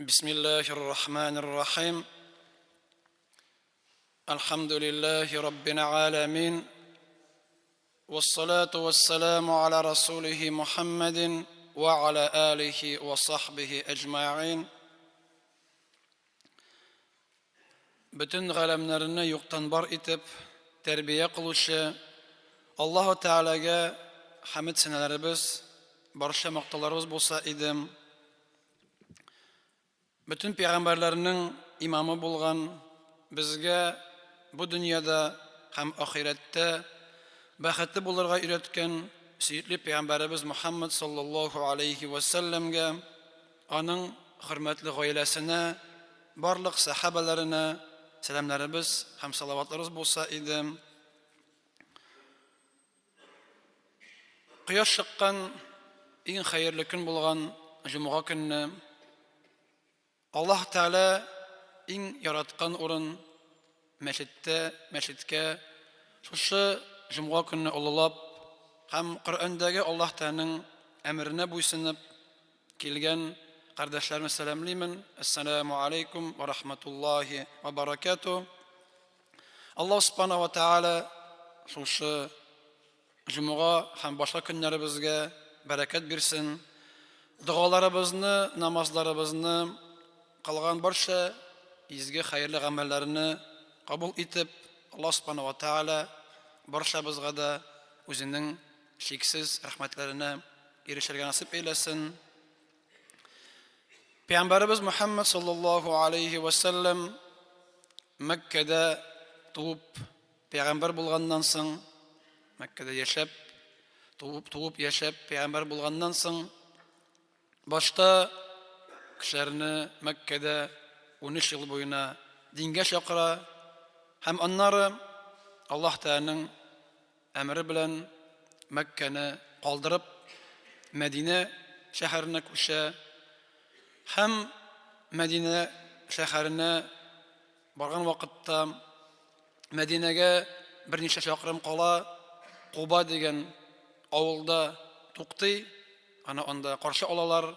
بسم الله الرحمن الرحيم الحمد لله رب العالمين والصلاة والسلام على رسوله محمد وعلى آله وصحبه أجمعين Бөтен галәмнәрне юктан бар итеп, тәрбия кылучы Аллаһу Тәгаләгә хәмед сәнәләребез, барча мактауларыбыз булса иде. Бөтен пәйгамбәрләрнең имамы булган, безгә бу дөньяда һәм ахирәттә бәхетле булырга өйрәткән сөекле пәйгамбәребез Мухаммад саллаллаһу алейхи ва сәлләмгә, аның хөрмәтле гаиләсенә, барлык сәхабәләренә сәламнәребез һәм салаватларыбыз булса иде. Кояш чыккан иң хәерле көн булган җомга көнне Аллаһ Тәгалә иң яраткан урын мәчеттә, мәчеткә шушы җомга көнне олылап һәм Коръәндәге Аллаһ Тәгаләнең әмеренә буйсынып килгән кардәшләрне сәламлимен. Ассаламу алейкум ва рахматуллахи ва баракату. Аллаһ Субхана ва Тааля шушы җомга һәм башка көннәребезгә бәрәкәт бирсен. Догаларыбызны, намазларыбызны, кылган барча изге хәерле гамәлләрне кабул итеп, Аллаһ Субхана ва Тааля барчабызга да үзенең чиксез рәхмәтләренә ирешергә насыйп әйләсен. Пәйгамбәребез Мөхәммәд саллаллаһу алейхи ва саллям Мәккәдә туып пәйгамбәр булганнан соң, Мәккәдә яшәп, туып, туып яшәп пәйгамбәр булганнан соң, башта кешеләрне Мәккәдә 13 ел буена дингә чакыра һәм аннары Аллаһ Тәгаләнең әмере белән Мәккәне калдырып, Мәдинә шәһәренә күчә һәм Мәдинә шәһәренә барган вакытта Мәдинәгә берничә чакрым кала Куба дигән авылда туктый, аны анда каршы алалар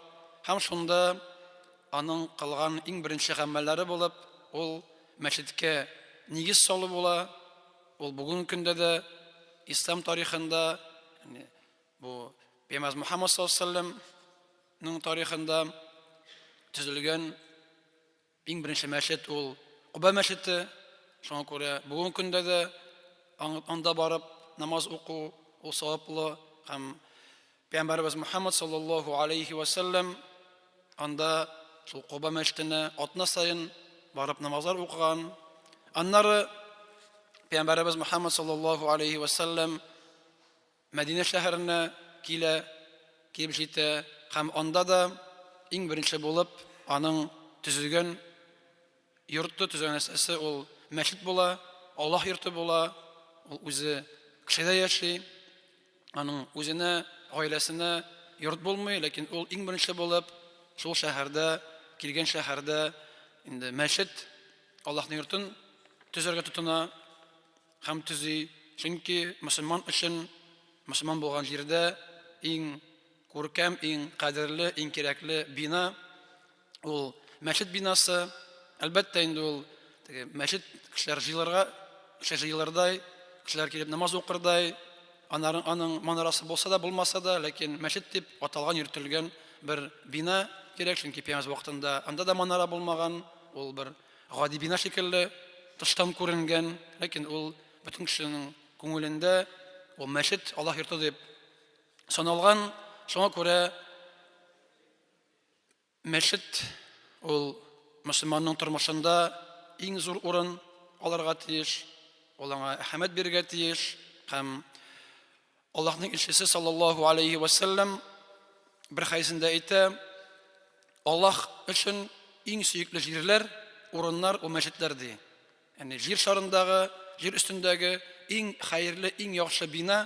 һәм шунда аның кылган иң беренче гамәлләре булып, ул мәчеткә нигез салу була. Ул бүгенге көндә дә ислам тарихында, ягъни бу Пәйгамбәребез Мухаммад саллаллаһу алейһи вәсәлләмнең тарихында төзелгән иң беренче мәчет ул Куба мәчете. Шуңа күрә бүгенге көндә дә анда барып намаз уку ул саваплы һәм Пәйгамбәребез Мухаммад саллаллаһу алейхи вәсәлләм анда шул Куба мәчетенә атна саен барып намазлар укыган. Аннары Пәйгамбәребез Мухаммад саллаллаһу алейхи вәсәлләм Мәдинә шәһәренә килә, килеп җитә һәм анда да иң беренче булып аның төзегән йорты, төзегән нәрсәсе ул мәчет була, Аллаһ йорты була, ул үзе кешедә яши. Аның үзенә, гаиләсенә йорт булмый, ләкин ул иң беренче булып шул шәһәрдә, килгән шәһәрдә инде мәчет, Аллаһның йортын төзергә тотына һәм төзи. Чөнки мөселман өчен мөселман булган җирдә иң күркәм, иң кадерле, иң кирәкле бина ул мәчет бинасы. Әлбәттә инде ул теге мәчет кешеләр җыелырга, кешеләр җыелырдай, кешеләр килеп намаз укырдай, анарын аның манарасы булса да, булмаса да, ләкин мәчет дип аталган, йөртелгән бер бина кирәк, чөнки пәйгамбәр вакытында анда да манара булмаган, ул бер гади бина шикелле тыштан күренгән, ләкин ул бөтен кешенең күңелендә ул мәчет, Аллаһ йорты дип саналган. Шуңа күрә Мәчет ул мөселманның тормышында иң зур урын алырга тиеш, ул аңа әһәмият бирергә тиеш һәм Аллаһның илчесе саллаллаһу алейхи ва саллям бер хәдисендә әйтә, Аллаһ өчен иң сөекле җирләр, урыннар ул мәчетләр ди. Ягъни җир шарындагы, җир өстендәге иң хәерле, иң яхшы бина,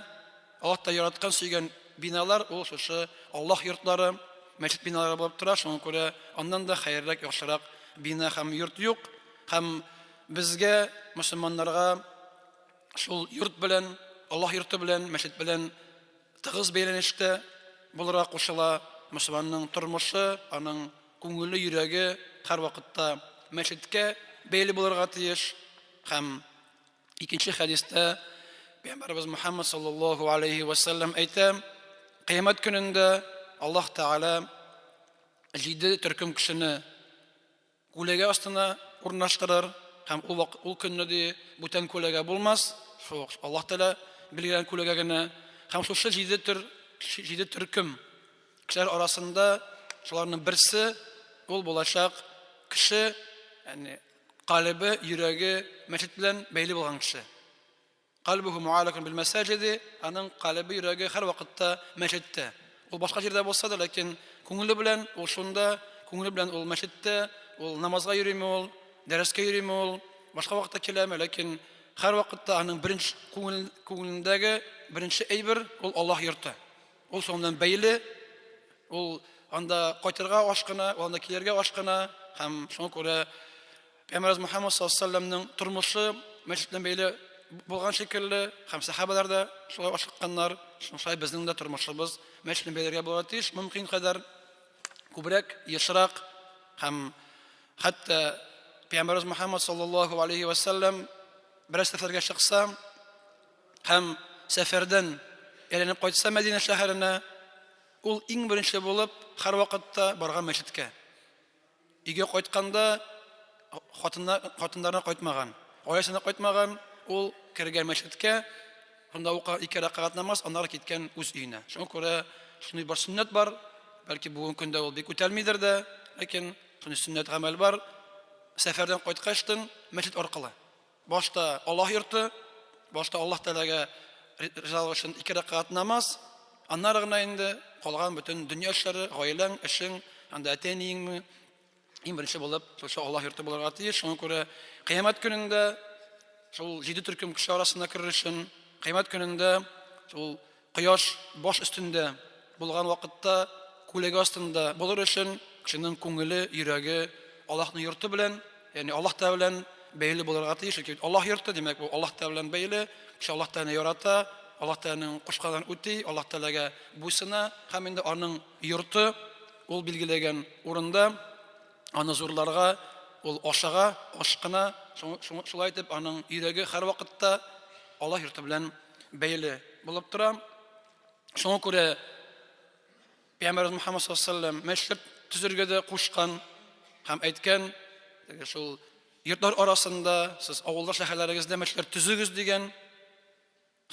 Аллаһ та яраткан, сөйгән биналар ул шушы Аллаһ йортлары, мәчет биналары булып тора. Шуңа күрә аннан да хәерлерәк, яхшырак бина һәм йорт юк. Һәм безгә, мөселманнарга, шул йорт белән, Аллаһ йорты белән, мәчет белән тыгыз бәйләнештә булырга кушыла. Мөселманның тормышы, аның күңеле, йөрәге һәрвакытта мәчеткә бәйле булырга тиеш. Һәм икенче хәдистә Пәйгамбәребез Мухаммад саллаллаһу алейхи ва саллям әйтә, кыямәт көнендә Аллаһ Тәгалә җиде төркем кешене күләгә астына урнаштырыр һәм ул вакыт ул көнне ди бүтән күләгә булмас, шул Аллаһ Тәгалә билгеләгән күләгә генә. Һәм шушы җиде төр җиде төркем кешеләр арасында шуларның берсе ул булачак кеше, ягъни калебе, йөрәге мәчет белән бәйле булган кеше. Кальбуху муалакун бил мәсаҗиди, аның калебе, йөрәге һәрвакытта мәчеттә. Ул башка җирдә булса да, ләкин күңеле белән ул шунда, күңеле белән ул мәчеттә, ул намазга йөриме ул, дәрескә йөриме ул, башка вакытта киләме, ләкин һәрвакытта аның беренче күңел, күңелендәге беренче әйбер ул Аллаһ йорты. Ул шуның белән бәйле, ул анда кайтырга ашкына, ул анда килергә ашкына һәм шуңа күрә Пәйгамбәребез Мухаммад саллаллаһу алейһи вәсәлләмнең тормышы мәчет белән бәйле булган шикелле, һәм сәхабәләр дә шулай ашыкканнар. Шулай безнең дә тормышыбыз мәчет белән бәйләргә булырга тиеш, мөмкин кадәр күбрәк, ешрак һәм хәтта Пәйгамбәребез Мухаммад саллаллаһу алейһи вәсәлләм берәр сәфәргә чыкса һәм сәфәрдән әйләнеп кайтса Мәдинә шәһәренә, ул иң беренче булып һәрвакытта барган мәчеткә. Өйгә кайтканда хатыннар, хатыннарына кайтмаган, гаиләсенә кайтмаган, ул кергән мәчеткә, шунда укыган ике рәкәгать намаз, аннары киткән үз өенә. Шуңа күрә шундый бер сөннәт бар, бәлки бүгенге көндә ул бик үтәлмидер дә, ләкин шундый сөннәт гамәл бар. Сәфәрдән кайткачтын мәчет аркылы. Башта Аллаһ йорты, башта Аллаһ Тәгаләгә ризалык өчен ике рәкәгать намаз, аннары гына инде калган бөтен дөнья эшләре, гаиләң, эшең, анда әти-әниеңме, иң беренче булып шушы Аллаһ йорты булырга тиеш. Шуңа күрә кыямәт көнендә шул җиде төркем кеше арасына керер өчен, кыямәт көнендә шул Кояш баш өстендә булган вакытта күләгә астында булыр өчен кешенең күңеле, йөрәге Аллаһның йорты белән, ягъни Аллаһ Тәгалә белән бәйле булырга тиеш. Чөнки Аллаһ йорты, димәк, бу Аллаһ Тәгалә белән бәйле. Кеше Аллаһ Тәгаләне ярата, Аллаһ Тәгаләнең кушканын үти, Аллаһ Тәгаләгә буйсына һәм инде аның йорты ул билгеләгән урында аны зурларга, ул ашыга, ашкына, шулай итеп аның йөрәге һәрвакытта Аллаһ йорты белән бәйле булып тора. Шуңа күрә Пәйгамбәребез Мухаммад саллаллаһу алейһи вәсәлләм мәчет төзергә дә кушкан һәм әйткән, теге шул йортлар арасында сез авылда шәһәрләрегездә мәчетләр төзегез дигән.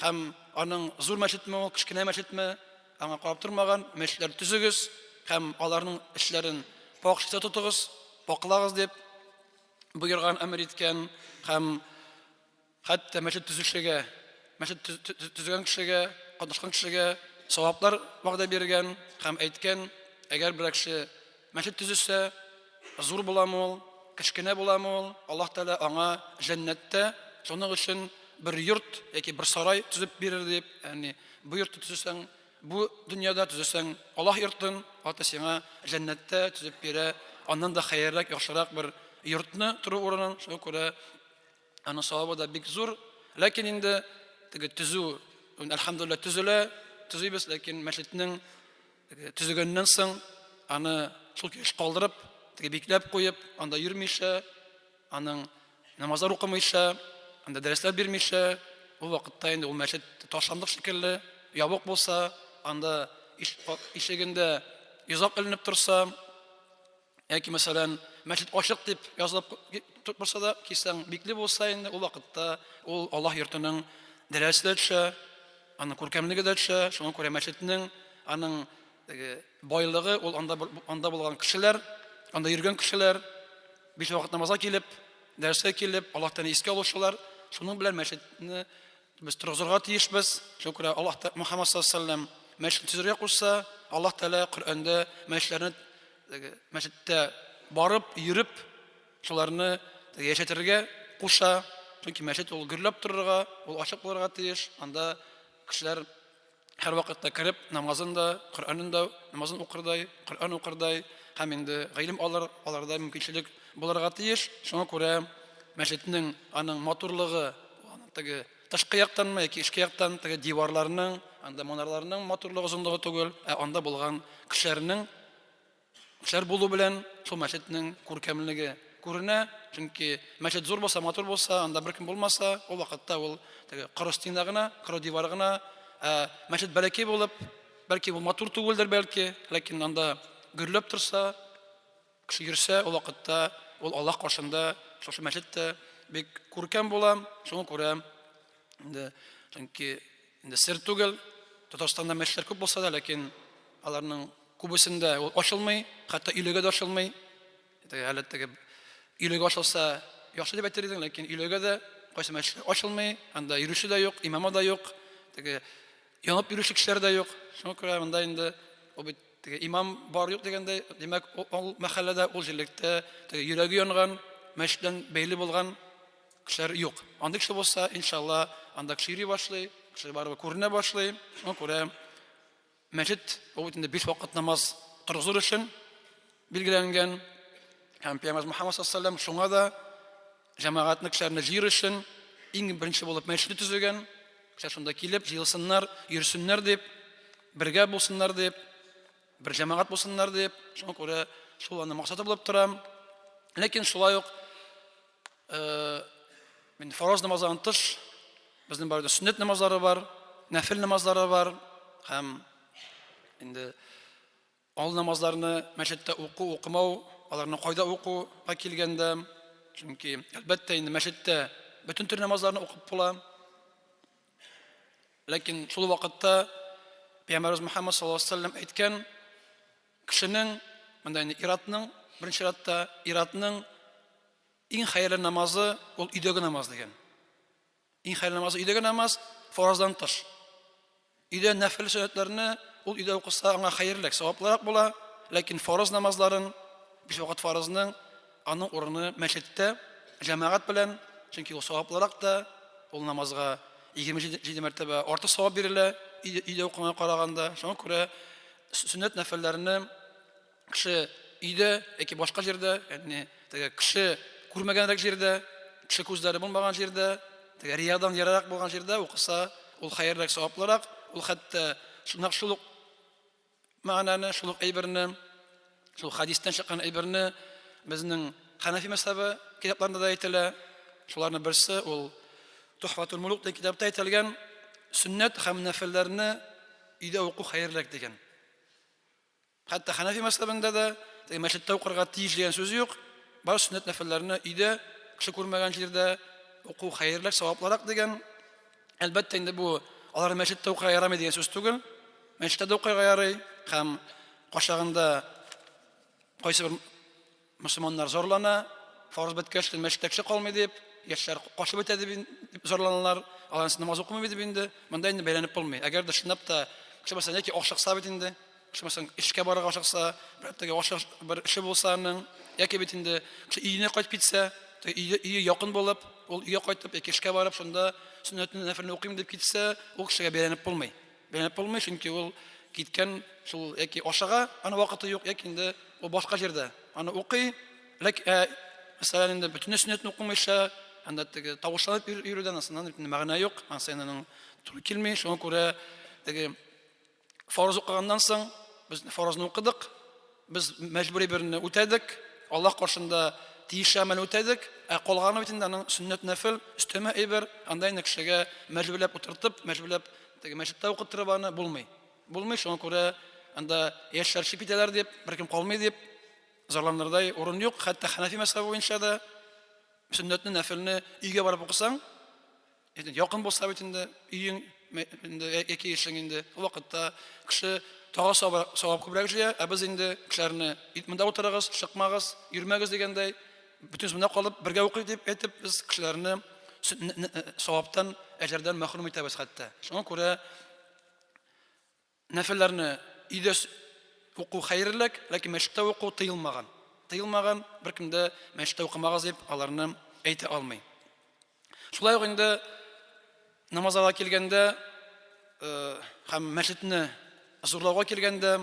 Һәм аның зур мәчетме ул, кечкенә мәчетме, аңа карап тормаган, мәчетләр төзегез һәм аларның эшләрен пак чиста тотыгыз, паклагыз дип боерган, әмер иткән һәм Хәтта мәчет төзүчегә, мәчет төзегән кешегә, катнашкан кешегә саваплар вәгъдә биргән һәм әйткән, әгәр берәр кеше мәчет төзесә, зур буламы ул, кечкенә буламы ул, Аллаһ Тәгалә аңа җәннәттә шуның өчен бер йорт яки бер сарай төзеп бирер дип, ягъни бу йортны төзесәң, бу дөньяда төзесәң Аллаһ йортын, Аллаһ Тәгалә сиңа җәннәттә төзеп бирә, аннан да хәерлерәк, яхшырак бер йортны тору урынын, шуңа күрә Аның савабы да бик зур. Ләкин инде теге төзү, әлхәмдулилла, төзелә, төзибез, ләкин мәчетнең төзегәннән соң аны шул килеш калдырып, теге бикләп куеп, анда йөрмичә, аның намазлар укымыйча, анда дәресләр бирмичә, ул вакытта инде ул мәчет ташландык шикелле, ябык булса, анда ишегендә йозак эленеп торса, Яки, мәсәлән, мәчет ачык дип язылып торса да, килсәң, бикле булса инде, ул вакытта ул Аллаһ йортының дәрәҗәсе дә төшә, аның күркәмлеге дә төшә. Шуңа күрә мәчетнең аның теге байлыгы ул анда анда булган кешеләр, анда йөргән кешеләр, биш вакыт намазга килеп, дәрескә килеп, Аллаһ Тәгаләне искә алучылар, шуның белән мәчетне без торгызырга тиешбез. Шуңа күрә Аллаһ Мухаммад саллаллаһу алейһи ва сәлләм мәчетне төзергә кушса, Аллаһ Тәгалә Коръәндә мәчетләрне мәчеттә барып, йөреп, шуларны яшәтергә куша. Чөнки мәчет ул гөрләп торырга, ул ачык булырга тиеш. Анда кешеләр һәрвакытта кереп, намазын да, Коръәнен дә, намазын укырдай, Коръән укырдай һәм инде гыйлем алыр, аларда мөмкинчелек булырга тиеш. Шуңа күрә мәчетнең аның матурлыгы, аның теге тышкы яктанмы яки эчке яктан теге диварларның, анда манараларның матурлыгы, озынлыгы түгел, ә анда булган кешеләрнең Кешеләр булу белән шул мәчетнең күркәмлеге күренә. Чөнки мәчет зур булса, матур булса, анда беркем булмаса, ул вакытта ул теге коры стена гына, коры дивар гына. Ә мәчет бәләкәй булып, бәлки ул матур түгелдер бәлки, ләкин анда гөрләп торса, кеше йөрсә, ул вакытта ул Аллаһ каршында шушы мәчет тә бик күркәм була. Шуңа күрә инде, чөнки инде сер түгел, Татарстанда мәчетләр күп булса да, ләкин аларның күбесендә ул ачылмый, хәтта өйләгә дә ачылмый. Теге әле теге өйләгә ачылса яхшы дип әйтер идең, ләкин өйләгә дә кайсы мәчетләр ачылмый, анда йөрүче дә юк, имамы да юк, теге янып йөрүче кешеләр дә юк. Шуңа күрә монда инде ул бит теге имам бар юк дигәндәй, димәк, ул мәхәлләдә, ул җирлектә теге йөрәге янган, мәчет белән бәйле булган кешеләр юк. Андый кеше булса, иншалла, анда кеше йөри башлый, кеше барыбер күренә башлый. Шуңа күрә мәчет ул бит инде биш вакыт намаз торгызыр өчен билгеләнгән. Һәм Пәйгамбәребез Мухаммад саллаллаху алейһи шуңа да җәмәгатьне кешеләрне җыер өчен иң беренче булып мәчетне төзегән. Кешеләр шунда килеп җыелсыннар, йөрсеннәр дип, бергә булсыннар дип, бер җәмәгать булсыннар дип. Шуңа күрә шул аның максаты булып тора. Ләкин шулай ук Мин фараз намазларынан тыш безнең бар сөннәт намазлары бар, нәфил намазлары бар һәм инде ал намазларны мәчеттә уку, укымау, аларны кайда укуга килгәндә, чөнки әлбәттә инде мәчеттә бөтен төр намазларны укып була. Ләкин шул вакытта Пәйгамбәребез Мөхәммәд саллаллаһу алейһи вәсәлләм әйткән, кешенең, монда инде иратның, беренче чиратта иратның иң хәерле намазы ул өйдәге намаз дигән. Иң хәерле намазы өйдәге намаз, фараздан тыш. Өйдә нәфил сөннәтләрне ул өйдә укыса аңа хәерлерәк, саваплырак була, ләкин фарыз намазларын, биш вакыт фарызның аның урыны мәчеттә, җәмәгать белән, чөнки ул саваплырак та, ул намазга 27 мәртәбә артык савап бирелә өйдә укыганга караганда. Шуңа күрә сөннәт нәфелләрне кеше өйдә яки башка җирдә, ягъни теге кеше күрмәгәнрәк җирдә, кеше күзләре булмаган җирдә, теге риядан ерак булган җирдә укыса, ул хәерлерәк, саваплырак, ул хәтта нәкъ шул ук мәгънәне, шул ук әйберне, шул хәдистән чыккан әйберне безнең Хәнәфи мәзһәбе китапларында да әйтелә. Шуларның берсе ул Тухфатул Мулук дигән китапта әйтелгән, сөннәт һәм нәфелләрне өйдә уку хәерлерәк дигән. Хәтта Хәнәфи мәзһәбендә дә теге мәчеттә укырга тиеш дигән сүз юк. Бар сөннәт нәфелләрне өйдә, кеше күрмәгән җирдә уку хәерлерәк, саваплырак дигән. Әлбәттә инде бу алар мәчеттә укырга ярамый дигән сүз түгел. Мәчеттә дә укырга ярый һәм кайчагында кайсы бер Мөселманнар зарлана, фарыз беткәч, мәчеттә кеше калмый дип, яшьләр качып бетә дип зарланалар, алар намаз укымый дип инде, монда инде бәйләнеп булмый. Әгәр дә чынлап та кеше мәсәлән яки ашыкса бит инде, кеше мәсәлән эшкә барырга ашыкса, бер теге ашык бер эше булса аның, яки бит инде кеше өенә кайтып китсә, өе, өе якын булып, ул өйгә кайтып яки эшкә барып, шунда сөннәтне нәфелне укыйм дип китсә, ул кешегә бәйләнеп булмый. Бәйләнеп булмый, чөнки ул киткән шул яки ашыга, аны вакыты юк, яки инде ул башка җирдә аны укый. Ләкин, ә, мәсәлән, инде бөтен сөннәтне укымыйча, анда теге тавышланып йөрүдән асыннан бөтен мәгънә юк, анысы инде аның туры килми. Шуңа күрә теге фарыз укыганнан соң без фарызны укыдык, без мәҗбүри берне үтәдек, Аллаһ каршында тиешле гамәлне үтәдек, ә калганы бит инде аның сөннәт нәфел, өстәмә әйбер, анда инде кешегә мәҗбүрләп утыртып, мәҗбүрләп теге мәчеттә укыттырып аны булмый. Булмый, шуңа күрә анда яшьләр чип итәләр дип, беркем калмый дип зарланырдай урын юк. Хәтта Хәнәфи мәзһәбе буенча да сөннәтне, нәфелне өйгә барып укысаң, Инде якын булса бит инде өең инде яки эшең инде ул вакытта кеше тагы савап күбрәк җыя, ә без инде кешеләрне монда утырыгыз, чыкмагыз, йөрмәгез дигәндәй, бөтенебез монда калып бергә укыйк дип әйтеп, без кешеләрне саваптан, әҗердән мәхрүм итәбез хәтта. Шуңа күрә нәфелләрне өйдә уку хәерлерәк, ләкин мәчеттә уку тыелмаган. Тыелмаган, беркем дә мәчеттә укымагыз дип аларны әйтә алмый. Шулай ук инде намазга килгәндә э, һәм мәчетне зурлауга килгәндә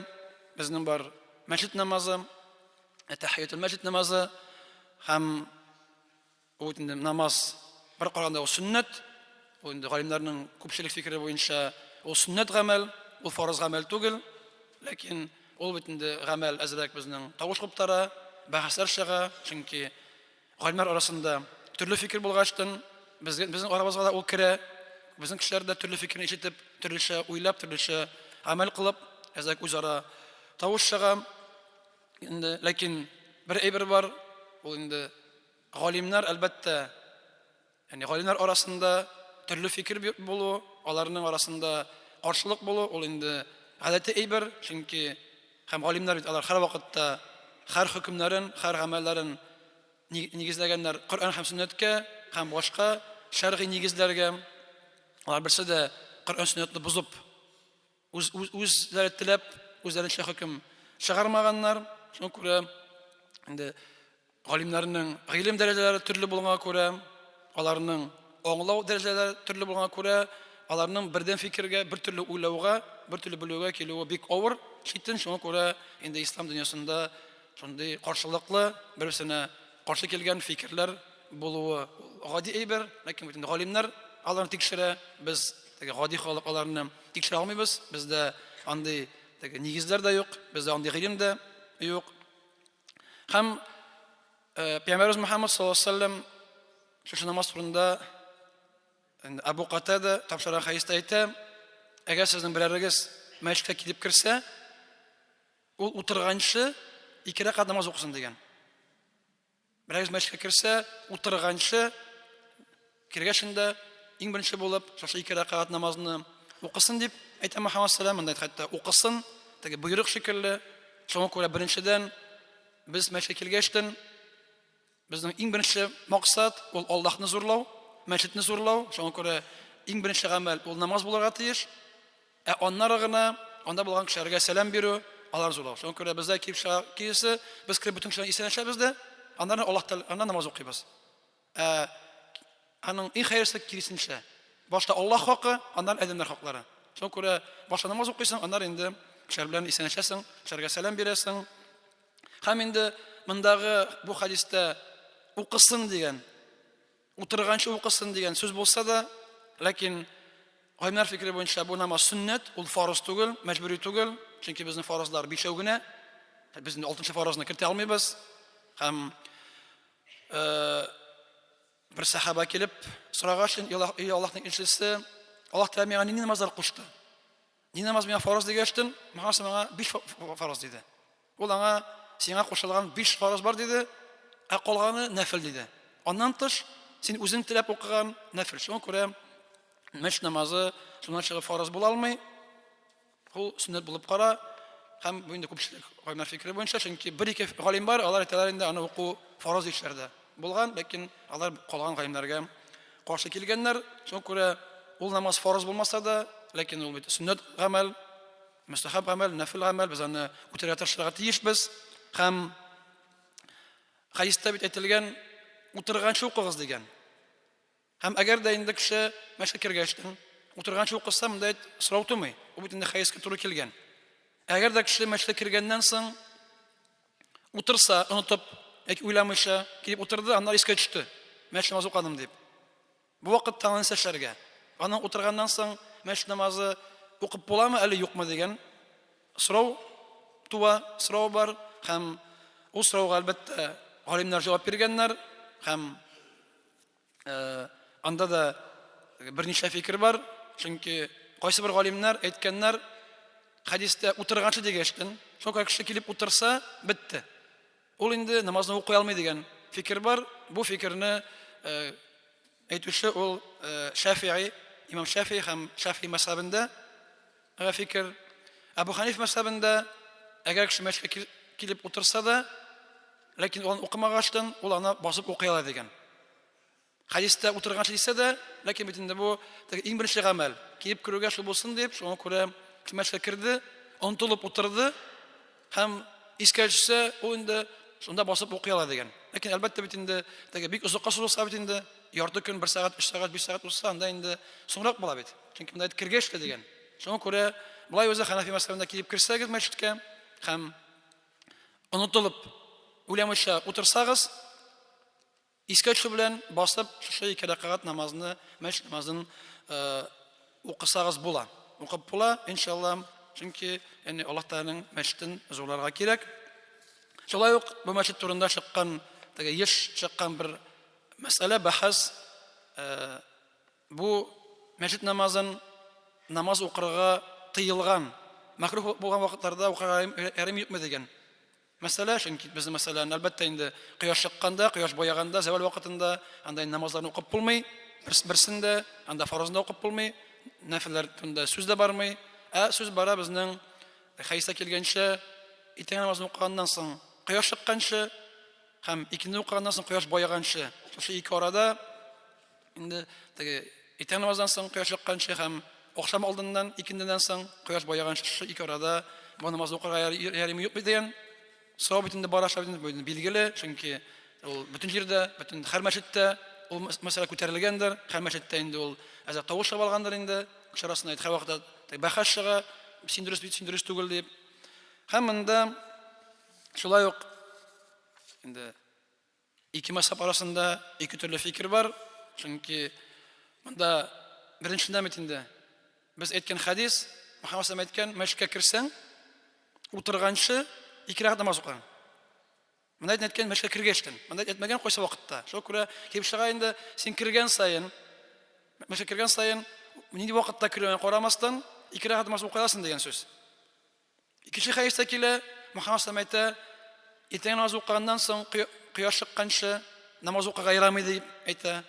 безнең бар мәчет намазы, тәхиятул мәчет намазы һәм Ул бит инде намаз бер караганда ул сөннәт, ул инде галимнәрнең күпчелек фикере буенча ул сөннәт гамәл, ул фарыз гамәл түгел. Ләкин ул бит инде гамәл әзрәк безнең тавыш куптара, бәхәсләр чыга, чөнки галимнәр арасында төрле фикер булгачтын, безгә, безнең арабызга да ул керә. Безнең кешеләр дә төрле фикерне ишетеп, төрлечә уйлап, төрлечә гамәл кылып, әзрәк үзара тавыш чыга. Инде ләкин бер әйбер бар, ул инде галимнәр, әлбәттә, ягъни галимнәр арасында төрле фикер булу, аларның арасында каршылык булу, ул инде гадәти әйбер, чөнки һәм галимнәр бит алар һәрвакытта һәр хөкемнәрен, һәр гамәлләрен нигезләгәннәр Коръән һәм сөннәткә һәм башка шәргый нигезләргә. Алар берсе дә Коръән сөннәтне бозып, үз, үз, үзләре теләп, үзләренчә хөкем чыгармаганнар. Шуңа күрә инде галимнәрнең гыйлем дәрәҗәләре төрле булганга күрә, аларның аңлау дәрәҗәләре төрле булганга күрә, аларның бердәм фикергә, бер төрле уйлауга, бер төрле белүгә килүе бик авыр, читен. Шуңа күрә инде ислам дөньясында шундый каршылыклы, бер-берсенә каршы килгән фикерләр булуы гади әйбер, ләкин бит инде галимнәр аларны тикшерә, без теге гади халык аларны тикшерә алмыйбыз, бездә андый теге нигезләр дә юк, бездә андый гыйлем дә юк. Һәм э, Пәйгамбәребез Мөхәммәд саллаллаһу алейһи вәсәлләм шушы намаз турында инде Абу Катада тапшырган хәдистә әйтә, әгәр сезнең берәрегез мәчеткә килеп керсә, Ул утырганчы ике рәкәгать намаз укысын дигән. Берәгез мәчеткә керсә, утырганчы кергәч инде иң беренче булып шушы ике рәкәгать намазны укысын дип әйтә Мөхәммәд саллаллаху монда хәтта укысын, теге боерык шикелле. Шуңа күрә беренчедән без мәчеткә килгәчтен Безнең иң беренче максат ул Аллаһны зурлау, мәчетне зурлау. Шуңа күрә иң беренче гамәл ул намаз булырга тиеш. Ә аннары гына анда булган кешеләргә сәлам бирү, алар зурлау. Шуңа күрә бездә килеп чыга киресе, без кереп бөтен кешеләрне исәнләшәбез дә, аннары Аллаһ Тәгалә аннан намаз укыйбыз. Ә аның иң хәерлесе киресенчә. Башта Аллаһ хакы, аннан адәмнәр хаклары. Шуңа күрә башта намаз укыйсың, аннары инде кешеләр белән исәнләшәсең, кешеләргә сәлам бирәсең. Һәм инде мондагы бу хәдистә укысын дигән, утырганчы укысын дигән сүз булса да, ләкин галимнәр фикере буенча бу намаз сөннәт, ул фарыз түгел, мәҗбүри түгел, чөнки безнең фарызлар бишәү генә. Без инде алтынчы фарызны кертә алмыйбыз. Һәм э, бер сахаба килеп сорагач, эй Аллаһның илчесе, Аллаһ Тәгалә миңа нинди намазлар кушты? Ни намаз миңа фарыз дигәчтен, Мөхәммәд миңа биш фарыз диде. Ул аңа сиңа кушылган биш фарыз бар диде, ә калганы нәфил диде. Аннан тыш, син үзең теләп укыган нәфил. Шуңа күрә мәш намазы шуннан чыгып фарыз була алмый. Ул сөннәт булып кара. Һәм бу инде күпчелек галимнәр фикере буенча, чөнки бер-ике галим бар, алар әйтәләр инде аны уку фарыз ишләрдә булган, ләкин алар калган галимнәргә каршы килгәннәр. Шуңа күрә ул намаз фарыз булмаса да, ләкин ул бит сөннәт гамәл, мөстәхәб гамәл, нәфил гамәл, без аны үтәргә тырышырга тиешбез. Һәм хәдистә бит әйтелгән, утырганчы укыгыз дигән. Һәм әгәр дә инде кеше мәчеткә кергәч, утырганчы укыса, монда сорау тумый. Ул бит инде хәдискә туры килгән. Әгәр дә кеше мәчеткә кергәннән соң утырса, онытып, яки уйламыйча килеп утырды, аннары искә төште. Мәчет намазы укыдым дип. Бу вакытта аны нәрсә эшләргә? Аның утырганнан соң мәчет намазы укып буламы әле юкмы дигән сорау туа, сорау бар һәм ул сорауга әлбәттә галимнәр җавап биргәннәр һәм Анда да берничә фикер бар, чөнки кайсы бер галимнәр әйткәннәр, хәдистә утырганчы дигәчтен, шул кеше килеп утырса, бетте. Ул инде намазны укый алмый дигән фикер бар. Бу фикерне әйтүче ул Шафии, имам Шафии һәм Шафии мәзһәбендә фикер. Әбу Ханиф мәзһәбендә әгәр кеше мәчеткә килеп утырса да, Ләкин ул аны укымагачтын, ул аны басып укый ала дигән. Хәдистә утырган дисә дә, ләкин бит инде бу теге иң беренче гамәл. Килеп керүгә шул булсын дип, шуңа күрә мәчеткә керде, онытылып утырды һәм искә төшсә, ул инде шунда басып укый ала дигән. Ләкин әлбәттә бит инде теге бик озакка сузылса бит инде, ярты көн, бер сәгать, өч сәгать, биш сәгать узса, анда инде соңрак була бит. Чөнки монда кергәч тә дигән. Шуңа күрә болай үзе Ханафи мәзһәбендә килеп керсәгез мәчеткә һәм онытылып, уйламыйча утырсагыз, искә төшү белән басып, шушы ике рәкәгать намазны, мәчет намазын укысагыз була. Укып була, иншалла. Чөнки, ягъни Аллаһ Тәгаләнең мәчетен зурларга кирәк. Шулай ук бу мәчет турында чыккан, теге еш чыккан бер мәсьәлә, бәхәс, бу мәчет намазын намаз укырга тыелган, мәкруһ булган вакытларда укырга ярыймы юкмы дигән мәсьәлә. Чөнки безнең мәсьәлән, әлбәттә инде, кояш чыкканда, кояш баеганда, зәвәл вакытында анда инде намазларны укып булмый, берсен дә, анда фарызын да укып булмый, нәфелләр турында сүз дә бармый. Ә сүз бара безнең хәдистә килгәнчә, иртәнге намазны укыганнан соң кояш чыкканчы һәм икенде укыганнан соң кояш баеганчы, шушы ике арада инде теге иртәнге намаздан соң кояш чыкканчы һәм ахшам алдыннан икендедән соң кояш баеганчы, шушы ике арада бу намазны укырга ярыймы юкмы дигән сорау бит инде бара, шулай бит инде, билгеле, чөнки ул бөтен җирдә, бөтен һәр мәчеттә ул мәсьәлә күтәрелгәндер, һәр мәчеттә инде ул әзрәк тавыш чыгып алгандыр инде, кеше арасында һәрвакытта бәхәс чыга, син дөрес бит, син дөрес түгел дип. Һәм монда шулай ук инде ике мәзһәб арасында ике төрле фикер бар. Чөнки монда беренчедән бит инде без әйткән хәдис, Мөхәммәд саллаллаху әйткән, мәчеткә керсәң, утырганчы ике рәкәгать намаз укыган. Монда әйткән мәчеткә кергәчтен. Монда әйтмәгән кайсы вакытта. Шуңа күрә килеп чыга инде, син кергән саен, мәчеткә кергән саен, нинди вакытта керүеңә карамастан, ике рәкәгать намаз укый аласың дигән сүз. Икенче хәдистә килә, Мөхәммәд саллаллаху әйтә, иртәнге намаз укыганнан соң кояш чыкканчы намаз укырга ярамый дип әйтә.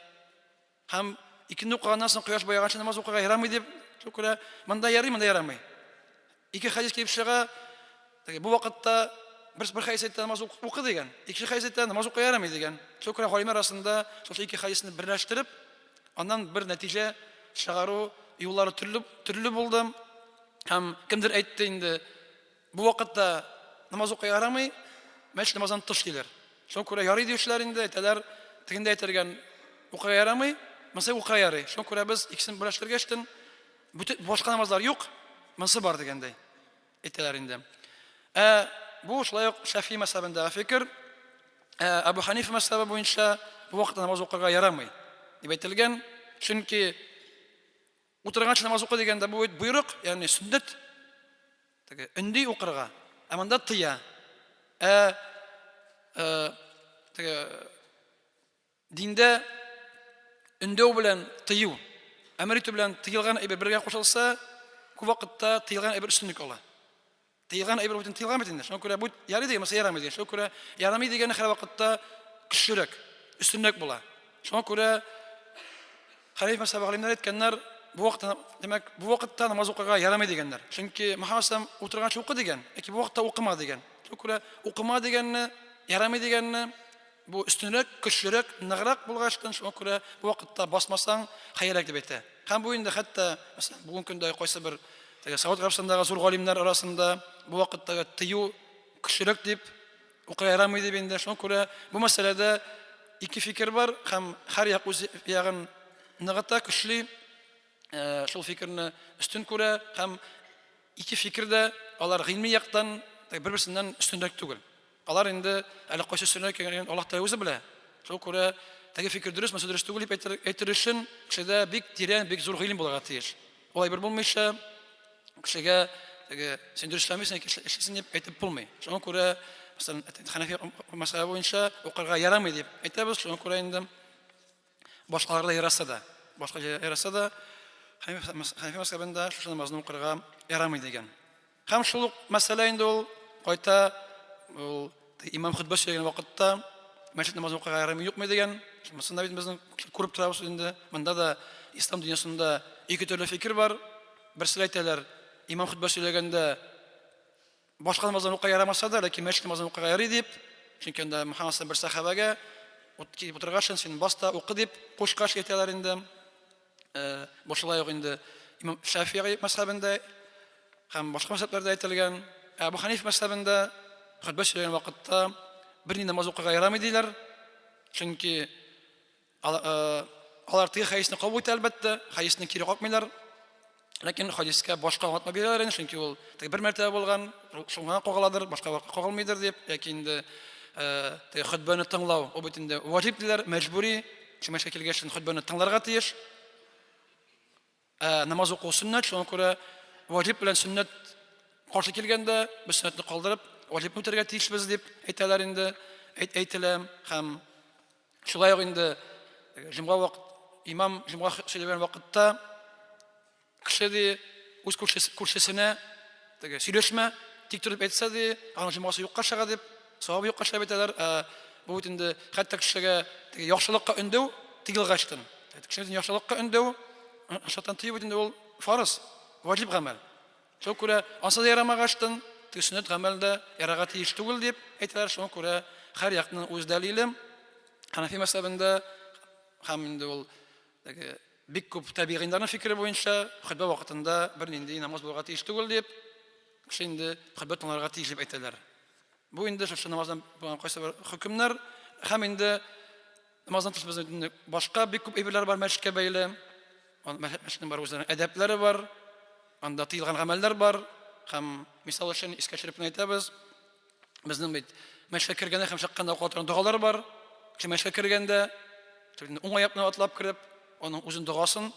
Һәм икенде укыганнан соң кояш баеганчы намаз укырга ярамый дип күрә. Монда ярый, монда ярамый. Ике хәдис килеп чыга. Бу вакытта бер хәдис әйтә намаз укы дигән, икенче хәдис әйтә намаз укырга ярамый дигән. Шул күрә галимнәр арасында шушы ике хәдисне берләштереп, аннан бер нәтиҗә чыгару юллары төрле төрле булды. Һәм кемдер әйтте инде, бу вакытта намаз укый ярамый, мәчет намаздан тыш диләр. Шуңа күрә ярый диючеләр инде әйтәләр, тегендә әйтелгән укырга ярамый, монысы укырга ярый. Шуңа күрә без икесен берләштергәчтен, бүтән башка намазлар юк, монысы бар дигәндәй әйтәләр инде. Ә бу шулай ук Шәфи мәзһәбендәге фикер. Ә Әбу Ханифа мәзһәбе буенча бу вакытта намаз укырга ярамый дип әйтелгән. Чөнки Утырганчы намаз укы дигәндә бу бит боерык, ягъни сөннәт. Теге өнди укырга. Ә монда тыя. Ә э, теге диндә өндәү белән тыю, әмер итү белән тыелган әйбер бергә кушылса, күп вакытта тыелган әйбер өстенлек ала. Тыелган әйбер бөтен тыелган бит инде. Шуңа күрә бу ярый дигән, мәсәлән, ярамый дигән. Шуңа күрә ярамый дигәне һәрвакытта көчлерәк, өстенрәк була. Шуңа күрә Хәниф мәзһәбе галимнәре әйткәннәр, бу вакытта, димәк, бу вакытта намаз укырга ярамый дигәннәр. Чөнки Мөхәммәд саллаллаху алейһи утырганчы укы дигән, яки бу вакытта укыма дигән. Шуңа күрә укыма дигәнне, ярамый дигәнне бу өстенрәк, көчлерәк, ныграк булгачтын, шуңа күрә бу вакытта басмасаң, хәерлерәк дип әйтә. Һәм бу инде хәтта, мәсәлән, бүгенге көндә кайсы бер теге Сауд Гарәбстандагы зур галимнәр арасында бу вакыттагы тыю көчлерәк дип укырга ярамый дип инде. Шуңа күрә бу мәсьәләдә ике фикер бар һәм һәр як үз ягын ныгыта, көчли, шул фикерне өстен күрә һәм ике фикер дә алар гыйльми яктан бер-берсеннән өстенрәк түгел. Алар инде әле кайсы өстенрәк икәнен Аллаһ Тәгалә үзе белә. Шуңа күрә теге фикер дөрес, монысы дөрес түгел дип әйтер, әйтер өчен кешедә бик тирән, бик зур гыйлем булырга тиеш. Алай бер булмыйча кешегә теге син дөрес эшләмисең, эшлисең дип әйтеп булмый. Шуңа күрә, мәсәлән, Хәнәфи мәсьәлә буенча укырга ярамый дип әйтәбез. Шуңа күрә инде башкаларда яраса да, башка яраса да, Хәнәфи мәзһәбендә шушы намазны укырга ярамый дигән. Һәм шул ук мәсьәлә инде ул кайта ул имам хөтбә сөйләгән вакытта мәчет намазын укырга ярамый юкмы дигән. Монысында бит безнең күреп торабыз инде. Монда да ислам дөньясында ике төрле фикер бар. Берсе әйтәләр, имам хөтбә сөйләгәндә башка намаздан укырга ярамаса да, ләкин мәчет намазын укырга ярый дип, чөнки анда Мөхәммәд бер сәхабәгә килеп утыргач, син бас та укы дип кушкач әйтәләр инде. Бу шулай ук инде имам Шафигый мәзһәбендә һәм башка мәзһәбләрдә әйтелгән. Ә Әбу Ханиф мәзһәбендә хөтбә сөйләгән вакытта берни намаз укырга ярамый диләр. Чөнки алар теге хәдисне кабул итә әлбәттә, хәдисне кире какмыйлар. Ләкин хәдискә башка аңлатма бирәләр инде, чөнки ул теге бер мәртәбә булган, шуңа кагыладыр, башка вакыт кагылмыйдыр дип, яки инде теге хөтбәне тыңлау, ул бит инде ваҗиб диләр, мәҗбүри, чүмәшкә килгәч хөтбәне тыңларга тиеш. Ә намаз уку сөннәт, шуңа күрә ваҗиб белән сөннәт каршы килгәндә, без сөннәтне калдырып, ваҗибны үтәргә тиешбез дип әйтәләр инде, әйт, әйтелә. Һәм шулай ук инде җомга вакыт, имам җомга сөйләгән вакытта кеше ди үз күршесенә теге сөйләшмә, тик торып әйтсә ди, аның җомгасы юкка чыга дип, савабы юкка чыга дип әйтәләр. Ә бу бит инде хәтта кешегә теге яхшылыкка өндәү тыелгачтын. Кешене яхшылыкка өндәү, шайтан тыю бит инде ул фарыз, ваҗиб гамәл. Шуңа күрә ансы да ярамагачтын, теге сөннәт гамәл дә ярарга тиеш түгел дип әйтәләр. Шуңа күрә һәр якның үз дәлиле. Ханафи мәзһәбендә һәм инде ул теге бик күп табигыйннарның фикере буенча хөтбә вакытында бернинди намаз булырга тиеш түгел дип, кеше инде хөтбә тыңларга тиеш дип әйтәләр. Бу инде шушы намаздан булган кайсы бер хөкемнәр һәм инде намаздан тыш безнең башка бик күп әйберләр бар мәчеткә бәйле. Мәчетнең бар үзенең әдәпләре бар, анда тыелган гамәлләр бар. Һәм мисал өчен искә төшереп кенә әйтәбез, безнең бит мәчеткә кергәндә һәм чыкканда укыла торган догалар бар. Кеше мәчеткә кергәндә уң аяк белән атлап кереп, аның үзен догасын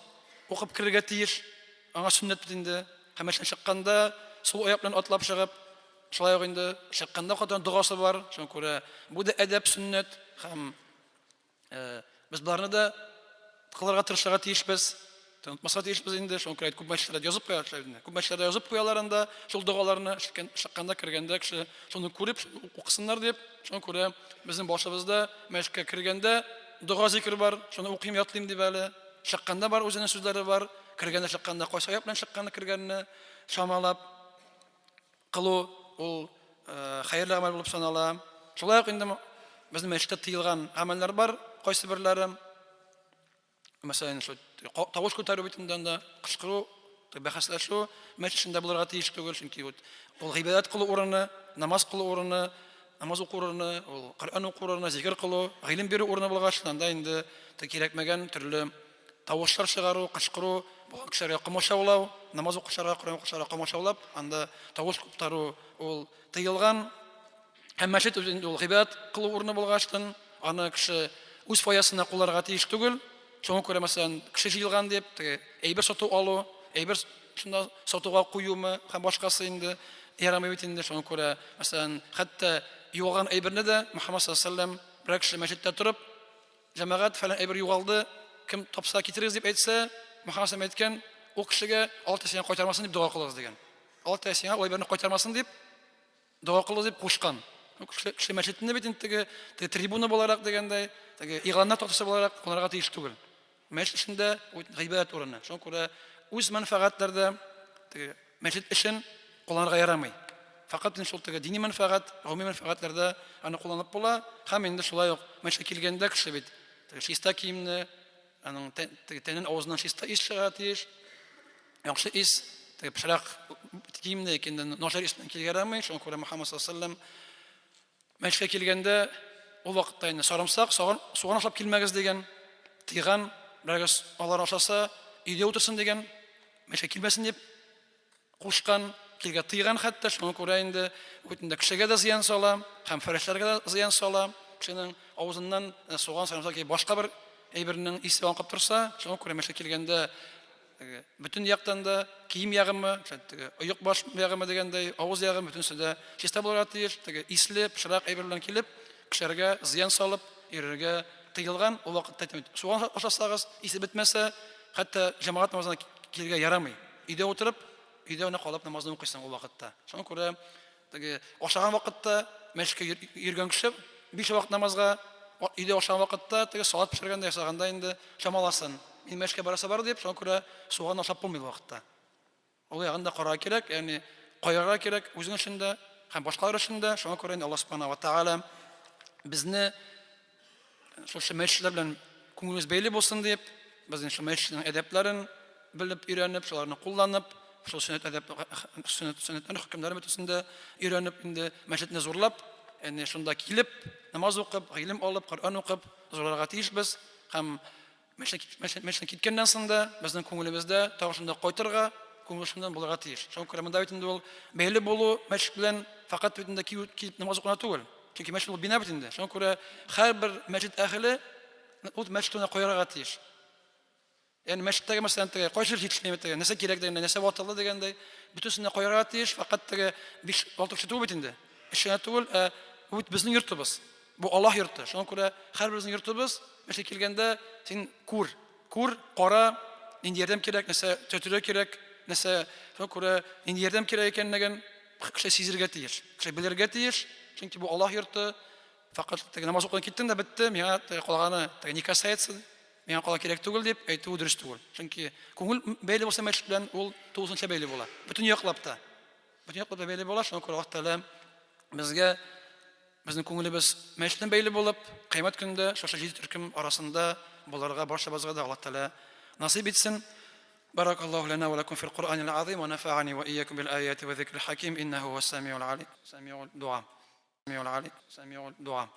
укып керергә тиеш. Аңа сөннәт бит инде. Һәм мәчеттән чыкканда сул аяк белән атлап чыгып, шулай ук инде чыкканда укыла торган догасы бар. Шуңа күрә бу да әдәп, сөннәт һәм Без боларны да кылырга тырышырга тиешбез. Онытмаска тиешбез инде. Шуңа күрә күп мәчетләрдә язып куялар инде. Күп мәчетләрдә язып куялар анда шул догаларны чыкканда кергәндә кеше шуны күреп укысыннар дип. Шуңа күрә безнең башыбызда мәчеткә кергәндә дога зикер бар, шуны укыйм, ятлыйм дип әле. Чыкканда бар үзенең сүзләре бар. Кергәндә чыкканда кайсы аяк белән чыкканны кергәнне чамалап. Кылу ул хәерле гамәл булып санала. Шулай ук инде безнең мәчеттә тыелган гамәлләр бар, кайсы берләре. Мәсәлән, шул тавыш күтәрү бит инде анда, кычкыру, бәхәсләшү мәчет эчендә булырга тиеш түгел, чөнки ул гыйбадәт кылу урыны, намаз кылу урыны, намаз уку урыны, ул Коръән уку урыны, зикер кылу, гыйлем бирү урыны булгач, анда инде кирәкмәгән төрле Тавышлар чыгару, кычкыру, булган кешеләргә комачаулау, намаз укучыларга, Коръән укучыларга комачаулап, анда тавыш куптару ул тыелган. Һәм мәчет үзе инде ул гыйбадәт кылу урыны булгачтын, аны кеше үз файдасына кулларга тиеш түгел. Шуңа күрә, мәсәлән, кеше җыелган дип, теге әйбер сату алу, әйбер шунда сатуга куюмы һәм башкасы инде ярамый бит инде. Шуңа күрә, мәсәлән, хәтта югалган әйберне дә Мөхәммәд саллаллаһу алейһи ва сәлләм берәр кеше мәчеттә торып, Җәмәгать, фәлән әйбер югалды, кем тапса китерегез дип әйтсә, Мөхәммәд саллаллаһу әйткән, ул кешегә Аллаһ Тәгалә сиңа кайтармасын дип дога кылыгыз дигән. Аллаһ Тәгалә сиңа ул әйберне кайтармасын дип дога кылыгыз дип кушкан. Кеше, кеше мәчетне бит инде теге, теге трибуна буларак дигәндәй, теге игъланнар тактасы буларак кулланырга тиеш түгел. Мәчет эчендә гыйбадәт урыны. Шуңа күрә үз мәнфәгатьләрдә теге мәчет эшен кулланырга ярамый. Фәкать инде шул теге дини мәнфәгать, гомуми мәнфәгатьләрдә аны кулланып була. Һәм инде шулай ук мәчеткә килгәндә кеше бит теге чиста киемне, аның теге тәнен авызыннан чиста ис чыгарга тиеш. Яхшы ис, теге пычрак киемне яки инде начар ис белән килергә ярамый. Шуңа күрә Мөхәммәд саллаллаһу алейһи ва сәлләм Мәчеткә килгәндә, ул вакытта инде сарымсак, саган, суган ашап килмәгез дигән, тыйган, берәгез алар ашаса, өйдә утырсын дигән, мәчеткә килмәсен дип кушкан, килгә тыйган хәтта, шуңа күрә инде инде кешегә дә зыян сала, һәм фәрештәләргә дә зыян сала. Кешенең авызыннан э, суган, сарымсак яки башка бер әйбернең исе аңкып торса, шуңа күрә мәчеткә килгәндә Теге, бөтен яктан да кием ягымы, теге, оек баш ягымы дигәндәй, авыз ягы бөтенесе дә чиста булырга тиеш. Теге исле, пычрак әйбер белән килеп, кешеләргә зыян салып йөрергә тыелган. Ул вакытта әйтәм, суган ашасагыз, исе бетмәсә, хәтта җәмәгать намазына килергә ярамый. Өйдә утырып, өйдә генә калып намазны укыйсың ул вакытта. Шуңа күрә теге ашаган вакытта мәчеткә йөргән кеше биш вакыт намазга өйдә ашаган вакытта теге салат пешергәндә ясаганда инде чамаласын. Мин мәчеткә барасы бар дип, шуңа күрә суган ашап булмый бу вакытта. Ул ягын да карарга кирәк, ягъни кайгырырга кирәк үзең өчен дә һәм башкалар өчен дә. Шуңа күрә инде Аллаһ субхана ва тааля безне шушы мәчетләр белән күңелебез бәйле булсын дип, без инде шул мәчетнең әдәпләрен белеп, өйрәнеп, шуларны кулланып, шул сөннәт әдәп сөннәт сөннәтләрнең хөкемнәрен бөтенесен дә өйрәнеп, инде мәчетне зурлап, ягъни шунда килеп, намаз укып, гыйлем алып, Коръән укып, зурларга тиешбез һәм мәчеттән киткәннән соң да безнең күңелебездә тагы шунда кайтырга, күңел шунда булырга тиеш. Шуңа күрә монда бит инде ул бәйле булу мәчет белән фәкать бит инде килеп намаз укына түгел. Чөнки мәчет ул бина бит инде. Шуңа күрә һәрбер мәчет әһеле ул мәчет турында кайгырырга тиеш. Ягъни мәчеттәге мәсәлән теге кайсы җитешми теге, нәрсә кирәк дигәндә, нәрсә ватылды дигәндәй, бөтенесен дә куярга тиеш, фәкать теге 5-6 кеше түгел бит инде. Өч кенә түгел, ә бу бит безнең йортыбыз. Бу Аллаһ йорты. Шуңа күрә һәрберебезнең йортыбыз, мәчеткә килгәндә син күр, күр, кара, нинди ярдәм кирәк, нәрсә төзәтергә кирәк, нәрсә, шуңа күрә нинди ярдәм кирәк икәнлеген кеше сизергә тиеш, кеше белергә тиеш, чөнки бу Аллаһ йорты. Фәкать теге намаз укыдың киттең дә бетте, миңа теге калганы теге не касается, миңа кала кирәк түгел дип әйтү дөрес түгел. Чөнки күңел бәйле булса мәчет белән ул тулысынча бәйле була. Бөтен яклап та. Бөтен яклап та бәйле була. Шуңа күрә Аллаһ Тәгалә безгә безнең күңелебез мәчет белән бәйле булып, кыямәт көнендә шушы җиде төркем арасында булырга барчабызга да Аллаһ Тәгалә насыйп итсен. بارك الله لنا ولكم في القرآن العظيم ونفعني وإياكم بالآيات والذكر الحكيم إنه هو السميع العليم سميع الدعاء سميع العليم سميع الدعاء.